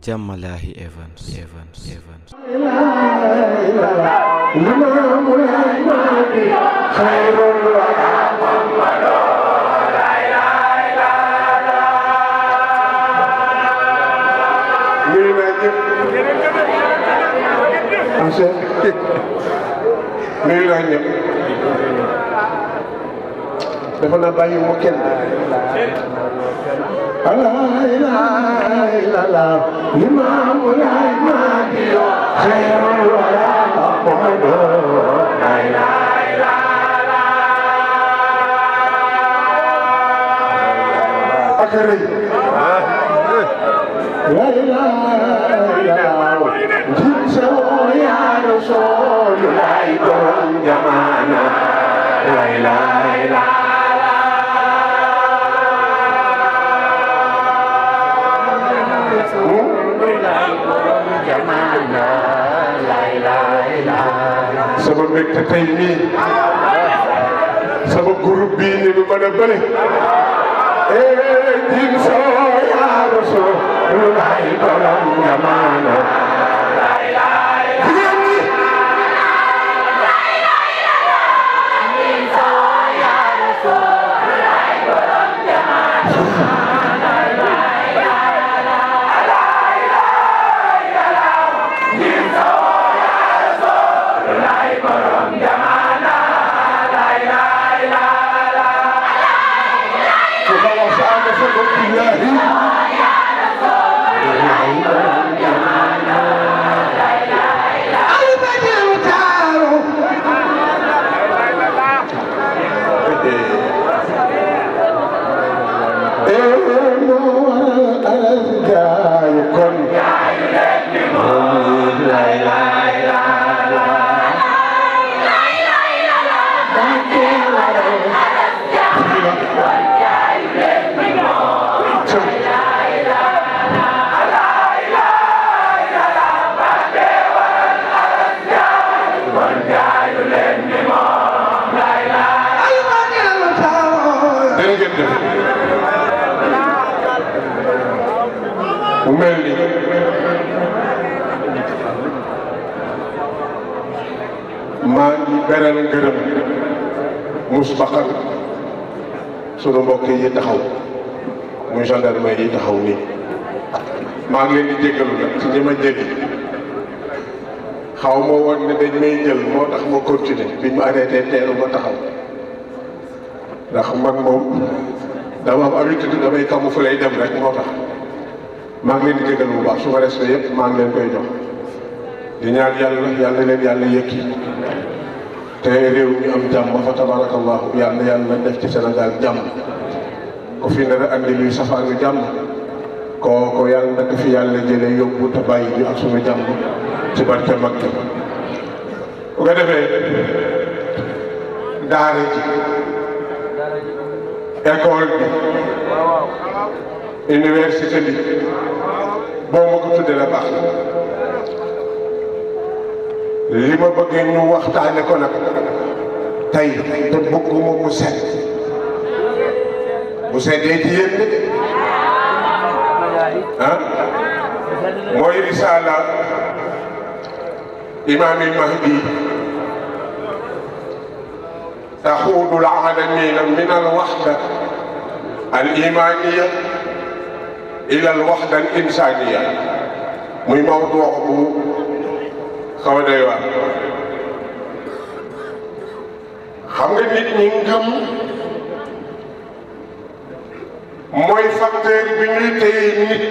Jamalahi Evans. nuyu naa ñëpp dafa naa bàyyi mu kenn la ilaha illallah imaamu laay mahdiyo xayrul wara muhammadu la ilaha illallah ak rëy la ilaha illallah jinsoo yaa rasulullah borom jamaana la ilaha illallah sama mbégte tey mii sama groupe bii ni mu mën a bëri din soo yaa rasulullah borom jamaana mu mel ni maa ngi beral ngërëm musbaqan sunu mbokk yi taxaw muy gendarme yi taxaw nii maa ngi leen di jéggalu nag ci ñi ma jéggi xaw ma woon ne dañ may jël moo tax ma continuer biñ ma arrêté teeru ma taxaw ndax man moom dama am habitude damay camoufler dem rek moo tax maa ngi leen di jégalu bu baax su ma respect yëpp maa ngi leen koy jox di ñaan yàlla leen yàlla yëkki te réew mi am jàmm fa tabarakallahu yàlla def ci Sénégal jàmm ko fi nar a andi luy safaanu jàmm ko yàlla na ko fi yàlla jëlee yóbbu te bàyyi ñu ak suñu jàmm ci barke mag bi bu ko defee daara ji école bi université bi boo ma ko tuddee la baax li ma bëggee ñu waxtaane ko nag tey te bëgguma mu set bu seddee ci yéen de ah mooy risaala imaamil mahdi taxuudu al aalamiina min al waxda al imaaniya ila al waxda al insaaniya muy mawduu bu xaw a doy waar xam nga nit ñi ngëm mooy facteur bi ñuy téye nit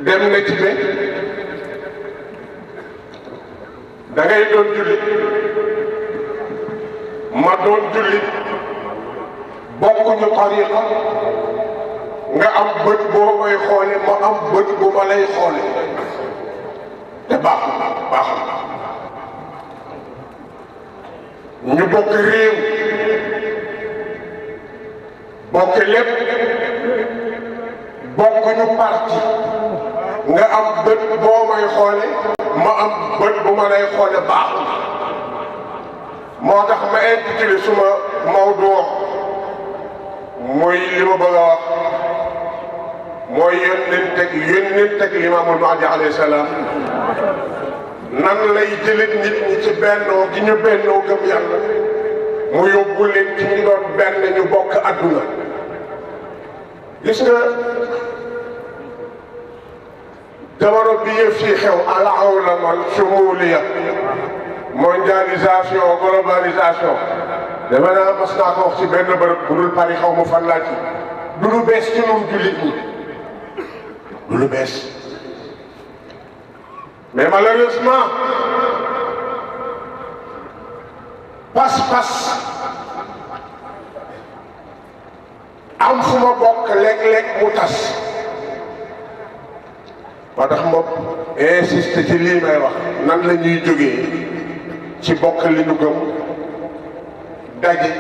dem na ci be da ngay doon jullit ma doon jullit bokkuñu tariqa nga am bët boo may xoole ma am bët bu ma lay xoole te baaxul ñu bokk réew bokk lépp bokkuñu parti nga am bët boo may xoole ma am bët bu ma lay xoole baaxul moo tax ma intitulé suma mawdu muy li ma bëgg a wax mooy yónnent Limaamul Mahdi alayhi salaam nan lay jëlit nit ñi ci bennoo gi ñu bennoo gëm yàlla mu yóbbu leen ci ñu doon benn ñu bokk adduna. gis nga jamono bi yëf yi xew al-awlama shumuliya mondialisation globalisation dafa naa mas naa ko wax ci benn bërëb bu dul Paris xaw ma fan laa ci du lu bees ci ñun jullit ñi du lu bees mais malheureusement pas-pas am fu ma bokk léeg-léeg mu tas ba tax ma insiste ci lii may wax nan la ñuy jógee ci bokk li ñu gëm daje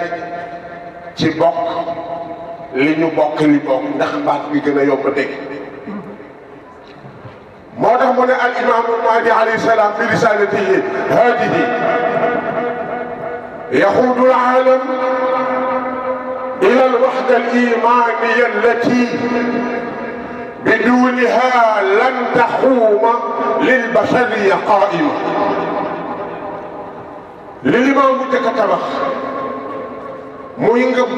ci bokk li ñu bokk li bokk ndax baat bi gën a yomb dégg moo tax mu ne al imaamul Mahdi alayhi salaam bi risalatihi hadihi yaxuudu al aalam ila al waxda al imaniya allati بدونها لن تقوم للبشرية قائمة للإمام متكتبخ muy ngëm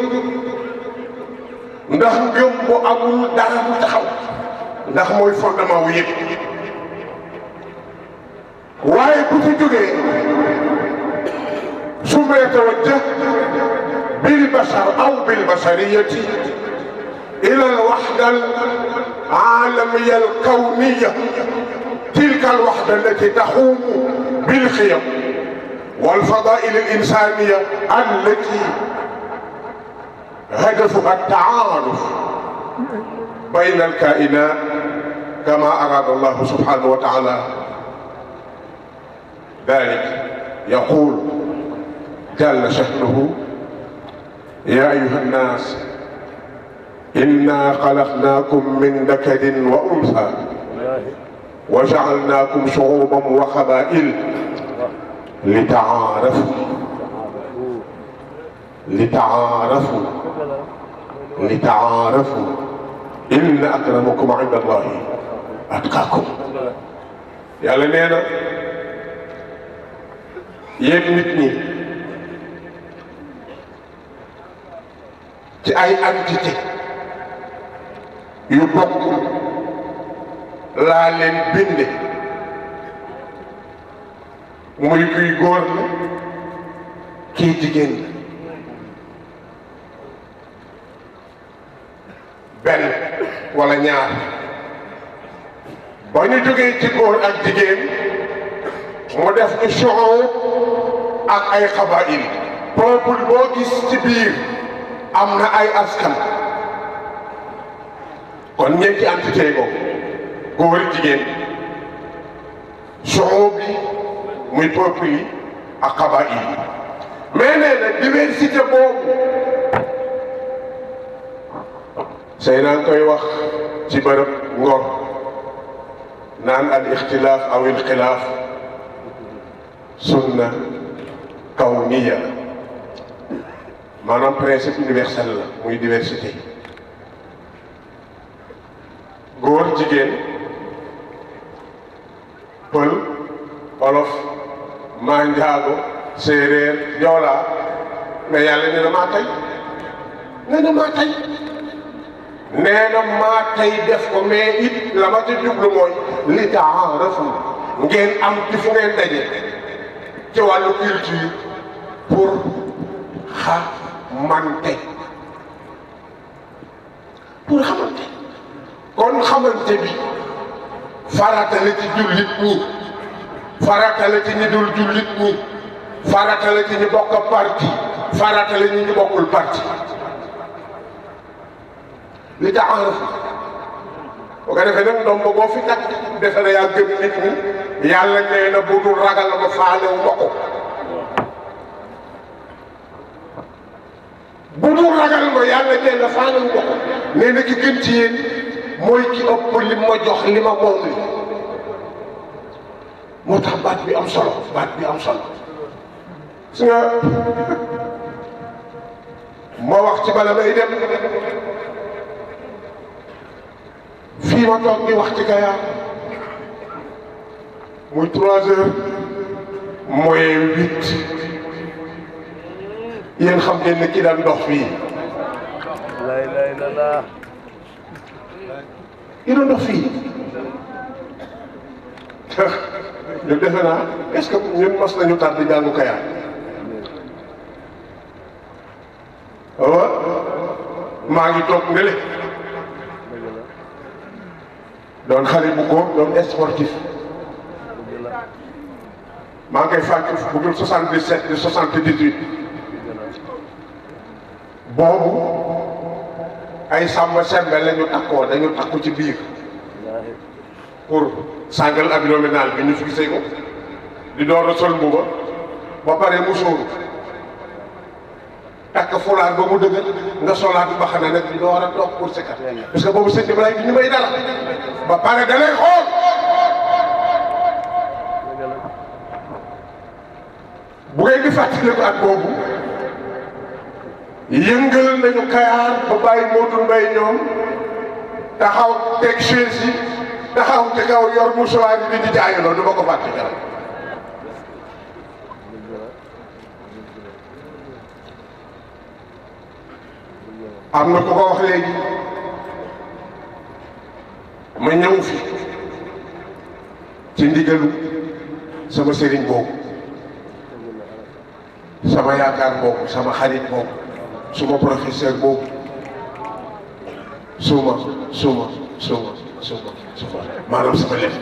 ndax ngëm bu amul dara bu taxaw ndax mooy fondement wu yëpp waaye bu fi jógee su ma yatawajjah bil bashar aw bil bashariyati إلى الوحدة العالمية الكونية تلك الوحدة التي تقوم بالخيم والفضائل الإنسانية التي هدفها التعارف بين الكائنات كما أراد الله سبحانه وتعالى ذلك يقول جل شأنه يا أيها الناس إنا خلقناكم من ذكر وأنثى وجعلناكم شعوبا وقبائل لتعارفوا إن أكرمكم عند الله أتقاكم yàlla nee na yéen nit ñi ci ay entité yu bokk laa leen binde muy kuy góor la kii jigéen la benn wala ñaar ba ñu jógee ci góor ak jigéen mu def ñu shu'ub ak ay xabaa'il peuple boo gis ci biir am na ay askan kon ñeenti entité ko góor jigéen shu'ub yi muy peuple yi ak xabaa'il yi mais nee na diversité boobu say naa koy wax ci bërëb Ngor naan al ixtilaaf aw il xilaaf sunna kawniya maanaam principe universel la muy diversité góor jigéen pël olof manjaago séeréer joolaa mais yàlla nee na maa tey nee na maa tey nee na maa tey def ko mais it la ma ci jublu mooy li taarafu ngeen am ci fu ngeen daje ci wàllu culture pour xamante kon xamante bi farata la ci jullit ñi farata la ci ñi dul jullit ñi farata la ci ñi bokk parti farata la ñi bokkul parti li taarafu bu ko defee nag ndomb boo fi takk defe na yaa gën nit ñi yàlla nee na bu dul ragal ma faalewu ma ko bu dul ragal ma yàlla nee na faalewu ma ko nee na ki gën ci yéen mooy ki ëpp li ma jox li ma moom li moo tax baat bi am solo su nga moo wax ci bala may dem fii ma toog di wax ci Kayar muy 3 heures moins 8 yéen xam ngeen ne ki daan dox fii ki doon dox fii ñun defe naa est-ce que ñun mas nañu tànn jàngu Kayar waaw maa ngi toog ngele doon xale bu góor doon sportif maa ngi koy fàttali bu dul 77 di 78 boobu ay sàmm sembe la ñu takkoo dañu takku ci biir pour sàngal abdominal bi ñu fixé ko di door a sol mbuba ba pare mu sóoru takk fulaar ba mu dëgër nga solaat mbaxana nag di door a toog pour sikkat parce que boobu sëñ Ibrahima bi ñu may dara ba pare da lay xool bu ngay di fàttaliku ak boobu yëngal nañu Kayar ba bàyyi Modou Mbaye ñoom taxaw teg chaise yi taxaw ci kaw yor mouchoir yi di jaayaloo du ma ko fàtte keroog am na ku ko wax léegi ma ñëw fi ci ndigalu sama sëriñ boobu sama yaakaar boobu sama xarit boobu suma professeur boobu suma maanaam sama lépp